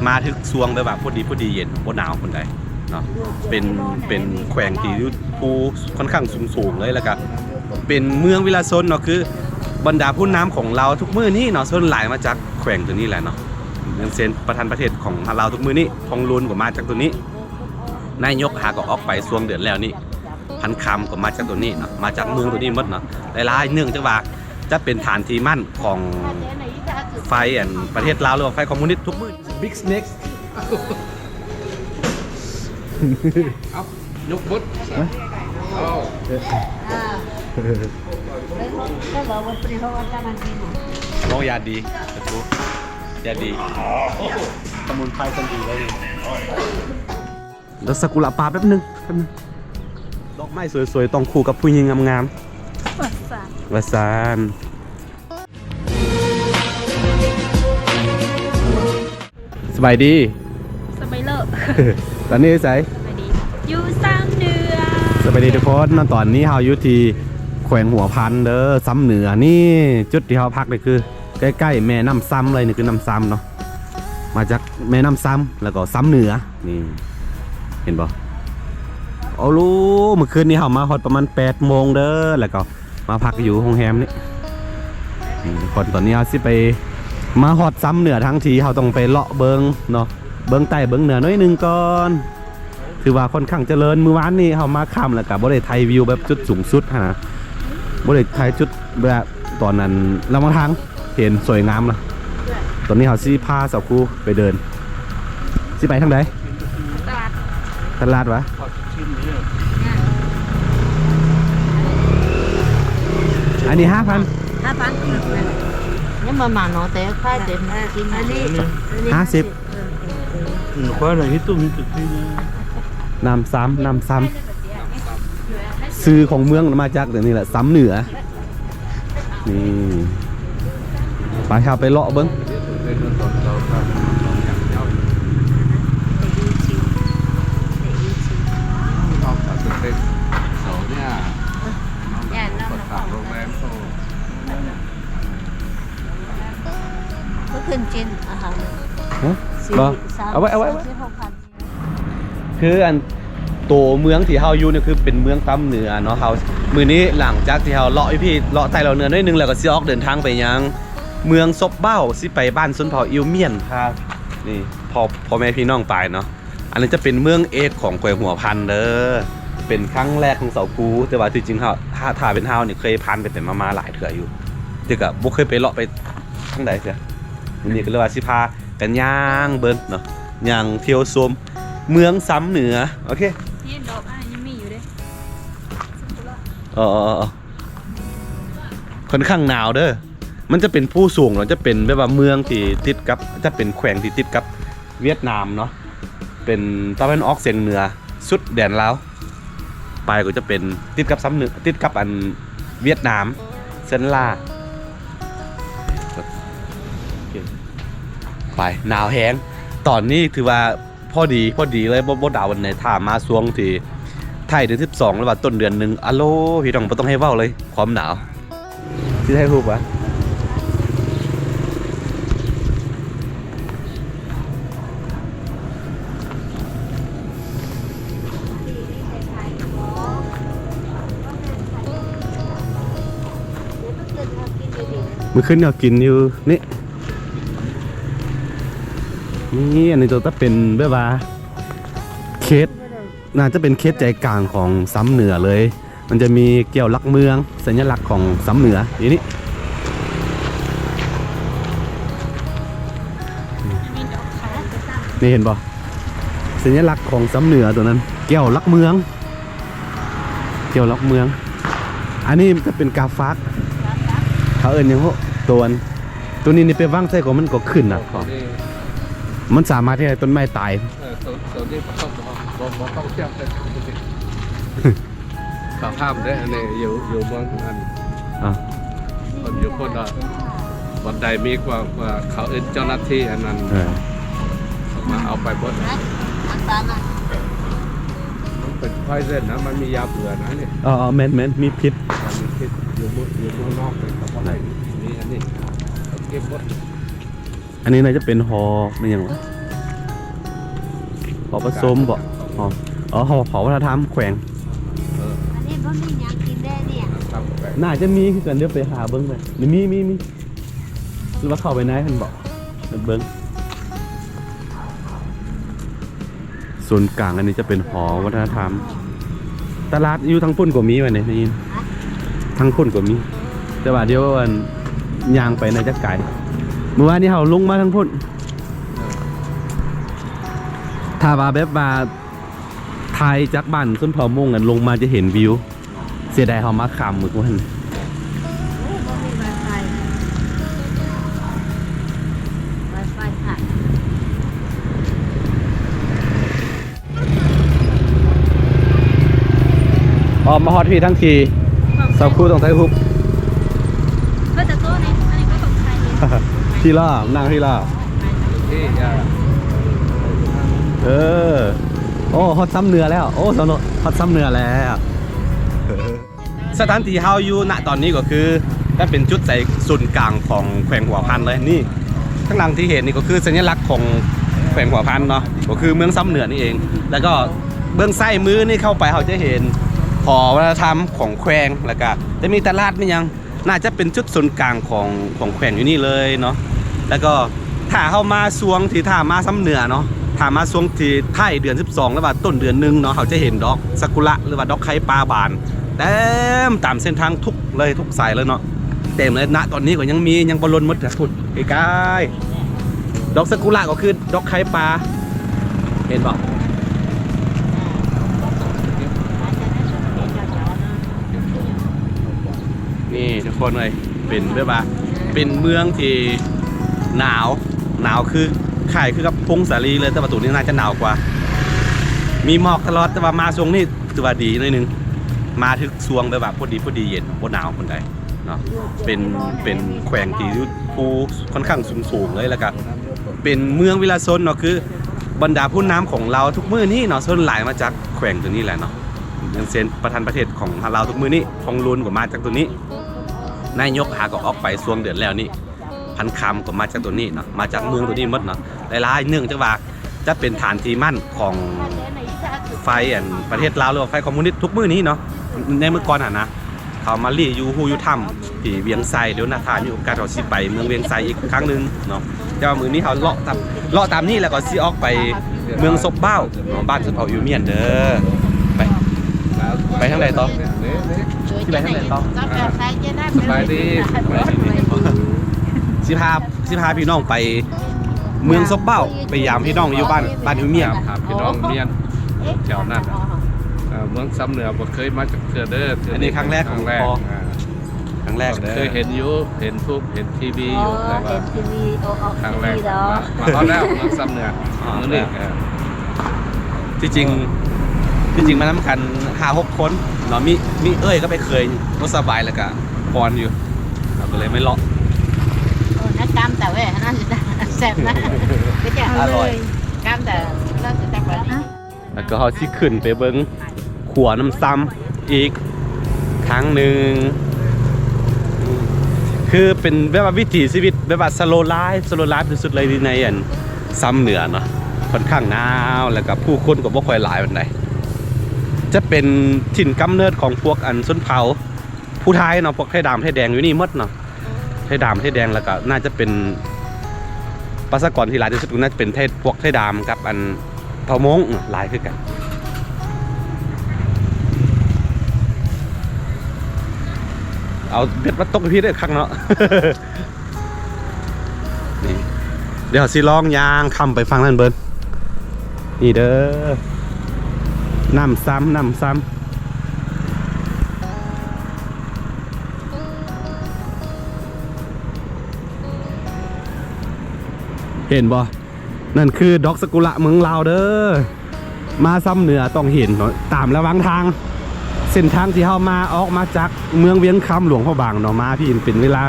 ມາຖືກຊ່ວງແບບວ່າພໍດີ ພໍດີເຢັນ ບໍ່ໜາວປານໃດເນາະ. ເປັນ ເປັນແຂວງທີ່ຢູ່ພູຄ່ອນຂ້າງສູງໆເລີຍ ແລ້ວກະເປັນເມືອງວິລະຊົນເນາະ. ຄືບັນດາຜູ້ນຳຂອງລາວທຸກມື້ນີ້ເນາະ ສ່ວນຫຼາຍມາຈາກແຂວງໂຕນີ້ແຫຼະເນາະ. ຢ່າງເຊັ່ນ ປະທານປະເທດຂອງລາວທຸກມື້ນີ້ ທອງລຸນກໍມາຈາກໂຕນີ້, ນາຍົກຫາກໍອອກໄປຊ່ວງເດືອນແລ້ວນີ້, ພັນຄຳກໍມາຈາກໂຕນີ້ເນາະ, ມາຈາກເມືອງໂຕນີ້ໝົດເນາະ. ຫຼາຍໆ ເນື່ອງຈາກວ່າຈະເປັນຖານທີ່ໝັ້ນຂອງໄຟ ອັນ ປະເທດລາວ ຫຼືວ່າໄຟຄອມມູນິດທຸກມື້. Big Snake. ເອົາ ຍົກບົດ ເອົາ ນ້ອງຢາດີ ຢາດີ ສະໝຸນໄພຊັ້ນດີເລີຍນີ້. ແລ້ວຊາກຸຣະປ່າແປັບໜຶ່ງ ແປັບໜຶ່ງ. ດອກໄມ້ສວຍໆ ຕ້ອງຄູ່ກັບຜູ້ຍິງງາມໆ ວ່າຊັ້ນ ວ່າຊັ້ນ. ສະບາຍດີ ສະບາຍເລີ ຕອນນີ້ຢູ່ໃສ? ສະບາຍດີ ຢູ່ຊຳເໜືອ. ສະບາຍດີທຸກຄົນເນາະ, ຕອນນີ້ເຮົາຢູ່ທີ່ແຂວງຫົວພັນເດີ ຊຳເໜືອ. ນີ້ຈຸດທີ່ເຮົາພັກນີ້ຄືໃກ້ໆແມ່ນ້ຳຊຳເລີຍ, ນີ້ຄືນ້ຳຊຳເນາະ, ມາຈາກແມ່ນ້ຳຊຳ ແລ້ວກໍຊຳເໜືອ. ນີ້ ເຫັນບໍ່? ໂອ້ໂຫຼ ມື້ຄືນນີ້ເຮົາມາຮອດປະມານແປດໂມງເດີ ແລ້ວກໍມາພັກຢູ່ໂຮງແຮມນີ້. ນີ້ທຸກຄົນ ຕອນນີ້ເຮົາຊິໄປ ມາຮອດຊຳເໜືອທັງທີ ເຮົາຕ້ອງໄປເລາະເບິ່ງເນາະ, ເບິ່ງໃຕ້ເບິ່ງເໜືອໜ້ອຍໜຶ່ງກ່ອນ. ຖືວ່າຄ່ອນຂ້າງຈະເລີນ, ມື້ວານນີ້ເຮົາມາຄ່ຳ ແລ້ວກໍບໍ່ໄດ້ຖ່າຍວິວແບບຈຸດສູງສຸດຫັ້ນນະ, ບໍ່ໄດ້ຖ່າຍຈຸດແບບຕອນນັ້ນລະຫວ່າງທາງ. ເຫັນສວຍງາມລະ. ຕອນນີ້ເຮົາຊິພາສາວຄູໄປເດີນ. ຊິໄປທາງໃດ? ຕະຫຼາດ. ຕະຫຼາດຫວາ? ອັນນີ້ຫ້າພັນ. ຫ້າພັນ. ຍັງບໍ່ມາເນາະ, ແຕ່ຂາຍເຕັມ. ອັນນີ້ ຫ້າສິບ. ເອີ ເອີ ເອີ ຂ້ອຍລະເຮັດຕຸ້ມເຮັດຕຸກ ນ້ຳຊຳ ນ້ຳຊຳ. ຊື່ຂອງເມືອງມາຈາກຕົວນີ້ແຫຼະ ຊຳເໜືອ. ນີ້ ໄປ ເຮົາໄປເລາະເບິ່ງ. ກໍຂຶ້ນຈິນອາຫານ ຮະ? ບໍ່ ເອົາໄວ້ ເອົາໄວ້ ເອົາໄວ້. ຄືອັນໂຕເມືອງທີ່ເຮົາຢູ່ນີ້ຄືເປັນເມືອງຊຳເໜືອເນາະ. ເຮົາ ມື້ນີ້ຫຼັງຈາກທີ່ເຮົາເລາະຢູ່ພີ້ ເລາະໃຕ້ເລາະເໜືອໜ້ອຍໜຶ່ງ ແລ້ວກໍຊິອອກເດີນທາງໄປຍັງເມືອງຊົບເບົ້າ ຊິໄປບ້ານຊົນເຜົ່າອິວມຽນພາ ນີ້ ພໍ່ ພໍ່ແມ່ພີ່ນ້ອງປາຍເນາະ. ອັນນີ້ຈະເປັນເມືອງເອກຂອງແຂວງຫົວພັນເດີ. ເປັນຄັ້ງແລກຂອງສາວຄູ, ແຕ່ວ່າທີ່ຈິງເຮົາ ຖ້າ ຖ້າເປັນເຮົານີ້ເຄີຍຜ່ານໄປໄປມາໆຫຼາຍເທື່ອຢູ່ ແຕ່ກໍບໍ່ເຄີຍໄປເລາະໄປທາງໃດເທື່ອ. ມື້ນີ້ກໍເລີຍວ່າຊິພາ ກັນຍ່າງເບິ່ງເນາະ, ຍ່າງທ່ຽວຊົມເມືອງຊຳເໜືອ. ໂອເຄ ນີ້ດອກອ້າຍຍັງມີຢູ່ເດ້ ຊາກຸຣະ. ເອີ ເອີ ເອີ ເອີ ຄ່ອນຂ້າງໜາວເດີ. ມັນຈະເປັນພູສູງເນາະ, ຈະເປັນແບບວ່າເມືອງທີ່ຕິດກັບ ຈະເປັນແຂວງທີ່ຕິດກັບຫວຽດນາມເນາະ, ເປັນຕາເວັນອອກສຽງເໜືອສຸດແດນລາວ. ປາຍກໍຈະເປັນຕິດກັບຊຳເໜືອ ຕິດກັບອັນຫວຽດນາມ ເຊີນລາ. ໄປ ໜາວແຮງ. ຕອນນີ້ຖືວ່າພໍດີ ພໍດີເລີຍ ບໍ່ ບໍ່ໜາວປານໃດ. ຖ້າມາຊ່ວງທີ່ທ້າຍເດືອນສິບສອງ ຫຼືວ່າຕົ້ນເດືອນໜຶ່ງ ອາໂລ ພີ່ນ້ອງ ບໍ່ຕ້ອງໃຫ້ເວົ້າເລີຍ ຄວາມໜາວ. ຊິຖ່າຍຮູບຫວາ? ມື້ຄືນເຮົາກິນຢູ່ນີ້ ນີ້ ອັນນີ້ຈະເປັນແບບວ່າເຂດ ໜ້າຈະເປັນເຂດໃຈກາງຂອງຊຳເໜືອເລີຍ. ມັນຈະມີແກ້ວຫຼັກເມືອງ ສັນຍະລັກຂອງຊຳເໜືອຢູ່ນີ້. ນີ້ເຫັນບໍ່? ສັນຍະລັກຂອງຊຳເໜືອຕົວນັ້ນ ແກ້ວຫຼັກເມືອງ ແກ້ວຫຼັກເມືອງ. ອັນນີ້ຈະເປັນກາຟາກ ເຂົາເອີ້ນຫຍັງໂຫ ຕົວ ຕົວນີ້ນີ້ໄປວາງໃສ່ກໍມັນກໍຂຶ້ນນະ. ມັນສາມາດເຮັດໃຫ້ຕົ້ນໄມ້ຕາຍ. ເອີ ຕົວ ຕົວນີ້ບໍ່ຕ້ອງ ບໍ່ ບໍ່ຕ້ອງຈຽບເລີຍ. ເຂົາຫ້າມເດ້ ອັນນີ້ຢູ່ ຢູ່ເມືອງອັນ ອ່າ ເພິ່ນຢູ່ພຸ້ນລະ ບ່ອນໃດມີກວ່າ ກວ່າເຂົາເອີ້ນເຈົ້າໜ້າທີ່ອັນນັ້ນ ເອີ ເຂົາມາເອົາໄປເບິດ. ມັນເປັນ poison ນະ ມັນມີຢາເບື່ອນະນີ້. ອໍ ແມ່ນໆ ມີພິດ ມີພິດ. ຢູ່ເມືອງ ຢູ່ເມືອງນອກເຂົາບໍ່ໃຫ້ມີອັນນີ້ ເຂົາເກັບເບິດ. ອັນນີ້ໜ້າຈະເປັນຫໍ ແມ່ນຫຍັງວະ? ຫໍປະຊຸມບໍ? ຫໍ ອໍ ຫໍ ຫໍວັດທະນະທຳແຂວງ. ເອີ ອັນນີ້ບໍ່ມີຫຍັງກິນແດ່ນີ້. ໜ້າຈະມີຄືກັນ ດຽວໄປຫາເບິ່ງໄປ. ມີ ມີ ມີ ຫຼືວ່າເຂົ້າໄປໃນຫັ້ນບໍ? ເບິ່ງ ສູນກາງອັນນີ້ຈະເປັນຫໍວັດທະນະທຳ. ຕະຫຼາດຢູ່ທາງພຸ້ນກໍມີວະນີ້ ໄດ້ຍິນ ທາງພຸ້ນກໍມີ. ແຕ່ວ່າດຽວ ອັນ ຍ່າງໄປໜ້າຈະໄກ. ມື້ວານນີ້ເຮົາລົງມາທາງພຸ້ນ. ຖ້າວ່າແບບວ່າຖ່າຍຈາກບ້ານຊົນເຜົ່າມົ້ງ ອັນ ລົງມາຈະເຫັນວິວ. ເສຍດາຍເຮົາມາຂ້າມມື້ວານ. ໂອ້ ບໍ່ມີວາຍຟາຍ ວາຍຟາຍຂາດ. ອໍ ມາຮອດພີ້ທັງທີ ສາວຄູຕ້ອງຖ່າຍຮູບ. ເພິ່ນຈະໂຕໃນ ອັນນີ້ກໍຕ້ອງຖ່າຍເອງ. ພີ້ລະ ນັ່ງພີ້ລະ. ເອີ ໂອ້ ຮອດຊຳເໜືອແລ້ວ. ໂອ້ ສາວໂນດ ຮອດຊຳເໜືອແລ້ວ. ສະຖານທີ່ເຮົາຢູ່ນະຕອນນີ້ກໍຄື ມັນເປັນຈຸດໃຈສູນກາງຂອງແຂວງຫົວພັນເລີຍ. ນີ້ ຂ້າງຫຼັງທີ່ເຫັນນີ້ກໍຄືສັນຍະລັກຂອງແຂວງຫົວພັນເນາະ ກໍຄືເມືອງຊຳເໜືອນີ້ເອງ. ແລ້ວກໍເບື້ອງຊ້າຍມືນີ້ເຂົ້າໄປ ເຮົາຈະເຫັນຫໍວັດທະນະທຳຂອງແຂວງ ແລ້ວກໍຈະມີຕະຫຼາດ ມີຫຍັງ. ໜ້າຈະເປັນຈຸດສູນກາງຂອງ ຂອງແຂວງຢູ່ນີ້ເລີຍເນາະ. ແລ້ວກໍຖ້າເຮົາມາຊ່ວງທີ່ ຖ້າມາຊຳເໜືອເນາະ ຖ້າມາຊ່ວງທີ່ທ້າຍເດືອນສິບສອງ ຫຼືວ່າຕົ້ນເດືອນໜຶ່ງເນາະ ເຮົາຈະເຫັນດອກຊາກຸຣະ ຫຼືວ່າດອກໄຄປາບານເຕັມຕາມເສັ້ນທາງທຸກເລີຍ ທຸກສາຍເລີຍເນາະ ເຕັມເລີຍ. ນະຕອນນີ້ກໍຍັງມີ ຍັງບໍ່ຫຼົ່ນໝົດເທື່ອ. ພຸ້ນ ໄກໆ ດອກຊາກຸຣະກໍຄືດອກໄຄປາ ເຫັນບໍ່? ນີ້ທຸກຄົນເອີຍ ເປັນແບບວ່າ ເປັນເມືອງທີ່ໜາວ ໜາວຄື ຄ້າຍຄືກັບພົງສາລີເລີຍ ແຕ່ວ່າໂຕນີ້ໜ້າຈະໜາວກວ່າ. ມີໝອກຕະຫຼອດ ແຕ່ວ່າມາຊ່ວງນີ້ຖືວ່າດີໜ້ອຍໜຶ່ງ ມາຖືກຊ່ວງແບບວ່າພໍດີ ພໍດີເຢັນ ບໍ່ໜາວປານໃດເນາະ. ເປັນ ເປັນແຂວງທີ່ຢູ່ພູຄ່ອນຂ້າງສູງໆເລີຍ ແລ້ວກະເປັນເມືອງວິລະຊົນເນາະ ຄືບັນດາຜູ້ນຳຂອງລາວທຸກມື້ນີ້ເນາະ ສ່ວນຫຼາຍມາຈາກແຂວງໂຕນີ້ແຫຼະເນາະ. ຢ່າງເຊັ່ນ ປະທານປະເທດຂອງລາວທຸກມື້ນີ້ ທອງລຸນກໍມາຈາກໂຕນີ້. ນາຍົກຫາກໍອອກໄປຊ່ວງເດືອນແລ້ວນີ້ ພັນຄຳກໍມາຈາກໂຕນີ້ເນາະ ມາຈາກເມືອງໂຕນີ້ໝົດເນາະ. ຫຼາຍໆ ເນື່ອງຈາກວ່າຈະເປັນຖານທີ່ໝັ້ນຂອງໄຟ ອັນ ປະເທດລາວ ຫຼືວ່າໄຟຄອມມູນິດທຸກມື້ນີ້ເນາະ. ໃນມື້ກ່ອນຫັ້ນນະ ເຂົາມາລີ້ຢູ່ຮູຢູ່ຖ້ຳທີ່ວຽງໄຊ. ດຽວໜ້າຖ້າມີໂອກາດເຮົາຊິໄປເມືອງວຽງໄຊອີກຄັ້ງໜຶ່ງເນາະ. ແຕ່ວ່າມື້ນີ້ເຮົາເລາະຕາມ ເລາະຕາມນີ້ ແລ້ວກໍຊິອອກໄປເມືອງສົບເບ້າເນາະ ບ້ານຊົນເຜົ່າອິວມຽນເດີ. ໄປ ໄປທາງໃດຕໍ່? ຊິໄປທາງໃດຕໍ່? ສະບາຍດີ ສະບາຍດີ. ຊິພາ ຊິພາພີ່ນ້ອງໄປເມືອງສົບເບ້າ ໄປຢາມພີ່ນ້ອງຢູ່ບ້ານ ບ້ານອິວມຽນ. ຖາມພີ່ນ້ອງມຽນແຖວນັ້ນ. ເອີ ເມືອງຊຳເໜືອບໍ່ເຄີຍມາຈັກເທື່ອເດີ. ອັນນີ້ຄັ້ງແລກຂອງພໍ່. ຄັ້ງແລກ ເຄີຍເຫັນຢູ່ ເຫັນຮູບ ເຫັນທີວີຢູ່ ອໍ ແຕ່ວ່າເຫັນທີວີ ໂອ ອອກທີວີແລ້ວ. ມາ ມາຮອດແລ້ວ ເມືອງຊຳເໜືອ. ອໍ ມື້ນີ້ ເອີ ທີ່ຈິງ ທີ່ຈິງມານຳກັນຫ້າຫົກຄົນເນາະ ມີ ມີເອື້ອຍກັບອ້າຍເຂີຍບໍ່ສະບາຍ ແລ້ວກະພອນຢູ່ ເຮົາກໍເລີຍໄປເລາະ. ໂອ້ ໜ້າກາມແຕ່ເວີຍ ໜ້າຊິແຊບນະ ກໍຈະອະລ່ອຍ ກາມແຕ່ເລີກຊິແຊບກວ່ານີ້. ແລ້ວກໍເຮົາຊິຂຶ້ນໄປເບິ່ງຂົວນ້ຳຊຳອີກຄັ້ງໜຶ່ງ ຄືເປັນແບບວ່າວິຖີຊີວິດແບບວ່າ slow life slow life ທີ່ສຸດເລີຍໃນອັນຊຳເໜືອເນາະ. ຂ້ອນຂ້າງໜາວ ແລ້ວກໍຜູ້ຄົນກໍບໍ່ຄ່ອຍຫຼາຍປານໃດ. ຈະເປັນຖິ່ນກຳເນີດຂອງພວກອັນຊົນເຜົ່າ ຜູ້ໄທເນາະ ພວກໄທດຳໄທແດງຢູ່ນີ້ໝົດເນາະ ໄທດຳໄທແດງ. ແລ້ວກໍໜ້າຈະເປັນປະຊາກອນທີ່ຫຼາຍທີ່ສຸດ ກໍໜ້າຈະເປັນໄທ ພວກໄທດຳກັບອັນເຜົ່າມົ້ງເນາະ ຫຼາຍຄືກັນ. ເອົາເບັດມາຕົກຢູ່ພີ້ເດີ ຄັກເນາະ. ນີ້ ດຽວຊິລອງຍ່າງຂ້າມໄປຝັ່ງນັ້ນເບິ່ງ. ນີ້ເດີ ນ້ຳຊຳ ນ້ຳຊຳ ເຫັນບໍ່? ນັ້ນຄືດອກຊາກຸຣະເມືອງລາວເດີ. ມາຊຳເໜືອຕ້ອງເຫັນເນາະ ຕາມລະຫວ່າງທາງ ເສັ້ນທາງທີ່ເຮົາມາ ອອກມາຈາກເມືອງວຽງຄຳ ຫຼວງພະບາງເນາະ ມາພີ້ເປັນເວລາ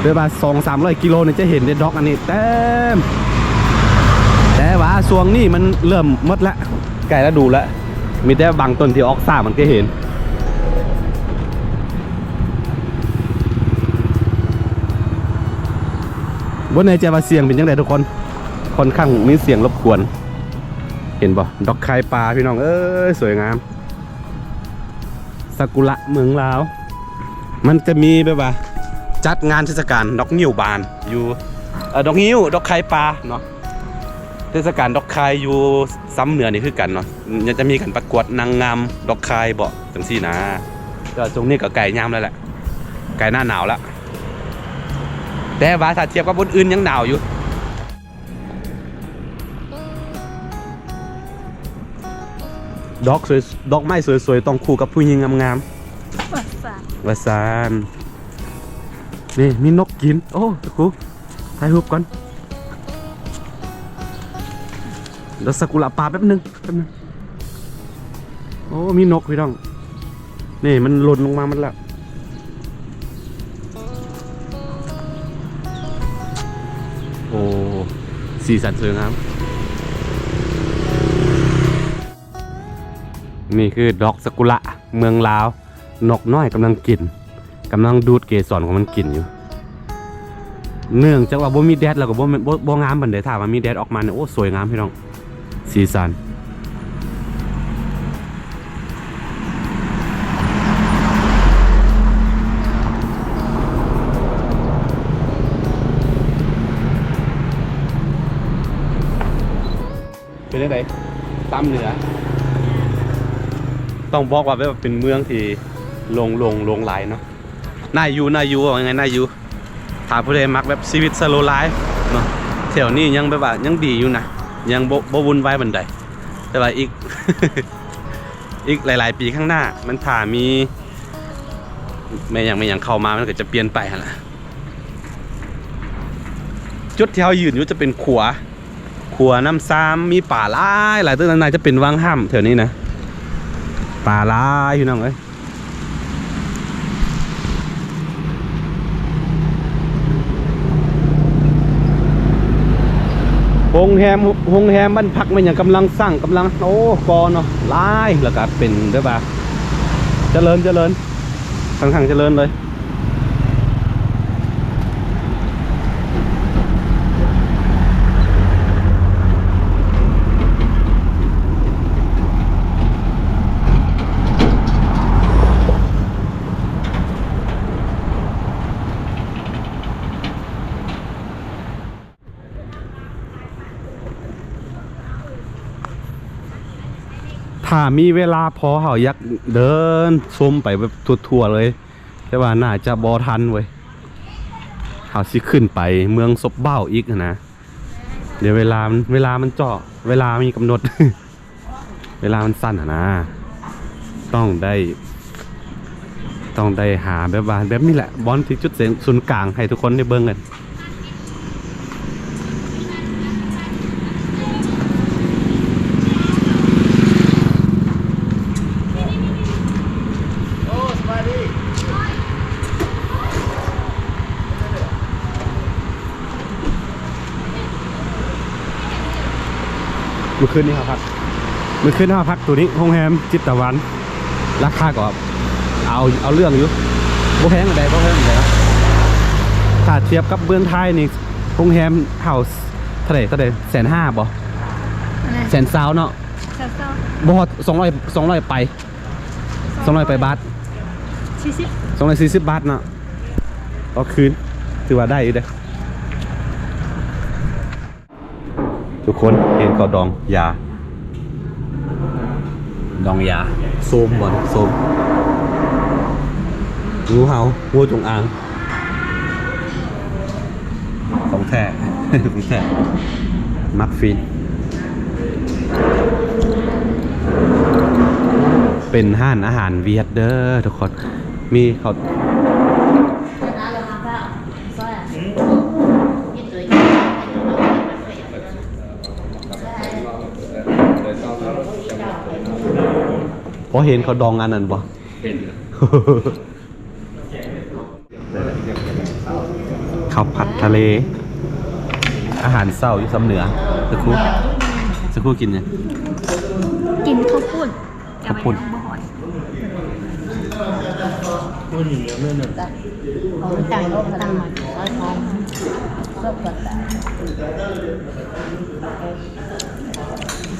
ແບບວ່າສອງສາມຮ້ອຍກິໂລນີ້ຈະເຫັນໄດ້ດອກອັນນີ້ເຕັມ. ແຕ່ວ່າຊ່ວງນີ້ມັນເລີ່ມໝົດລະ ໃກ້ລະດູລະ ມີແຕ່ບາງຕົ້ນທີ່ອອກຊ້າມັນກໍເຫັນ. ບໍ່ແນ່ໃຈວ່າສຽງເປັນຈັ່ງໃດທຸກຄົນ ຄ່ອນຂ້າງມີສຽງລົບກວນ. ເຫັນບໍ່? ດອກຄາຍປ່າພີ່ນ້ອງເອີຍ ສວຍງາມ ຊາກຸຣະເມືອງລາວ. ມັນຈະມີແບບວ່າຈັດງານເທດສະການດອກງິ້ວບານຢູ່ ເອີ ດອກງິ້ວ ດອກຄາຍປ່າເນາະ. ເທດສະການດອກຄາຍຢູ່ຊຳເໜືອນີ້ຄືກັນເນາະ ຍັງຈະມີການປະກວດນາງງາມດອກຄາຍເບາະ ຈັ່ງຊີ້ນະ. ແຕ່ວ່າຊ່ວງນີ້ກໍໃກ້ຍາມແລ້ວແຫຼະ ໃກ້ໜ້າໜາວແລ້ວ ແຕ່ວ່າຖ້າທຽບກັບບ່ອນອື່ນຍັງໜາວຢູ່. ດອກສວຍ ດອກໄມ້ສວຍໆ ຕ້ອງຄູ່ກັບຜູ້ຍິງງາມໆ ວ່າຊັ້ນ ວ່າຊັ້ນ. ນີ້ມີນົກກິນ ໂອ້ ຕະຄູ ຖ່າຍຮູບກ່ອນ ດອກຊາກຸຣະປ່າ ແປັບໜຶ່ງ ແປັບໜຶ່ງ. ໂອ້ ມີນົກພີ່ນ້ອງ ນີ້ມັນຫຼົ່ນລົງມາໝົດແລ້ວ. ໂອ້ ສີສັນສວຍງາມ. ນີ້ຄືດອກຊາກຸຣະເມືອງລາວ ນົກນ້ອຍກຳລັງກິນ ກຳລັງດູດເກສອນຂອງມັນກິນຢູ່. ເນື່ອງຈາກວ່າບໍ່ມີແດດ ແລ້ວກໍບໍ່ແມ່ນ ບໍ່ ບໍ່ງາມປານໃດ. ຖ້າວ່າມີແດດອອກມານີ້ ໂອ້ ສວຍງາມພີ່ນ້ອງ ສີສັນ. ເປັນຈັ່ງໃດ ຕາມເໜືອ? ຕ້ອງບອກວ່າແບບເປັນເມືອງທີ່ໂລ່ງໆ ໂລ່ງຫຼາຍເນາະ. ໜ້າຢູ່ ໜ້າຢູ່ ເວົ້າງ່າຍໆ ໜ້າຢູ່. ຖ້າຜູ້ໃດມັກແບບຊີວິດ slow life ເນາະ ແຖວນີ້ຍັງແບບວ່າຍັງດີຢູ່ນະ ຍັງບໍ່ ບໍ່ວຸ່ນວາຍປານໃດ. ແຕ່ວ່າອີກ ອີກຫຼາຍໆປີຂ້າງໜ້າ ມັນຖ້າມີແມ່ນຫຍັງແມ່ນຫຍັງເຂົ້າມາ ມັນກໍຈະປ່ຽນໄປຫັ້ນລະ. ຈຸດທີ່ເຮົາຢືນຢູ່ຈະເປັນຂົວ ຂົວນ້ຳຊາມ ມີປາຫຼາຍຫຼາຍ. ຕົວນັ້ນໜ້າຈະເປັນວັງຫ້ຳແຖວນີ້ນະ ປາຫຼາຍພີ່ນ້ອງເອີຍ. ໂຮງແຮມ ໂຮງແຮມ ບ້ານພັກ ແມ່ນຫຍັງກຳລັງສ້າງ ກຳລັງ ໂອ້ ກໍ່ເນາະ ຫຼາຍ ແລ້ວກະເປັນແບບວ່າຈະເລີນ ຈະເລີນ ຂ້ອນຂ້າງຈະເລີນເລີຍ. ຖ້າມີເວລາພໍ ເຮົາຢາກເດີນຊົມໄປແບບທົ່ວໆເລີຍ ແຕ່ວ່າໜ້າຈະບໍ່ທັນເວີຍ. ເຮົາຊິຂຶ້ນໄປເມືອງສົບເບົ້າອີກຫັ້ນນະ. ດຽວເວລາມັນ ເວລາມັນເຈາະ ເວລາມີກຳນົດ ເວລາມັນສັ້ນຫັ້ນນະ ຕ້ອງໄດ້ ຕ້ອງໄດ້ຫາແບບວ່າແບບນີ້ແຫຼະ ບ່ອນທີ່ຈຸດເສັນສູນກາງໃຫ້ທຸກຄົນໄດ້ເບິ່ງກັນ. ມື້ຄືນນີ້ເຮົາພັກ ມື້ຄືນເຮົາພັກໂຕນີ້ ໂຮງແຮມຈິດຕະວັນ ລາຄາກໍເອົາ ເອົາເລື່ອງຢູ່ ບໍ່ແພງປານໃດ ບໍ່ແພງປານໃດ. ຖ້າທຽບກັບເມືອງໄທນີ້ ໂຮງແຮມເຮົາເທົ່າໃດ ເທົ່າໃດ ແສນຫ້າບໍ່? ອັນນັ້ນ ແສນຊາວເນາະ ແສນຊາວ ບໍ່ຮອດສອງຮ້ອຍ ສອງຮ້ອຍປາຍ ສອງຮ້ອຍປາຍບາດ ສອງຮ້ອຍສີ່ສິບ ສອງຮ້ອຍສີ່ສິບບາດເນາະ ຕໍ່ຄືນ ຖືວ່າໄດ້ຢູ່ເດ້. ທຸກຄົນເຫັນເຂົາດອງຢາ ດອງຢາ ໂຊມບໍ່ ໂຊມ ງູເຫົ່າ ງູຈົງອາງ ຂອງແທ້ ຂອງແທ້ ມັກຟີນ. ເປັນຮ້ານອາຫານຫວຽດເດີທຸກຄົນ ມີເຂົາ ພໍເຫັນເຂົາດອງອັນນັ້ນບໍ່? ເຫັນ ເຂົ້າຜັດທະເລ ອາຫານເຊົ້າຢູ່ຊຳເໜືອ. ສັກຄູ່ ສັກຄູ່ກິນຫຍັງ? ກິນເຂົ້າປຸ້ນ. ເຂົ້າປຸ້ນ ແຕ່ວ່າຍັງບໍ່ຮອດ ຂອງຕ່າງໂລກຕ່າງມັນ ຂອງ ຂອງ ຂອງ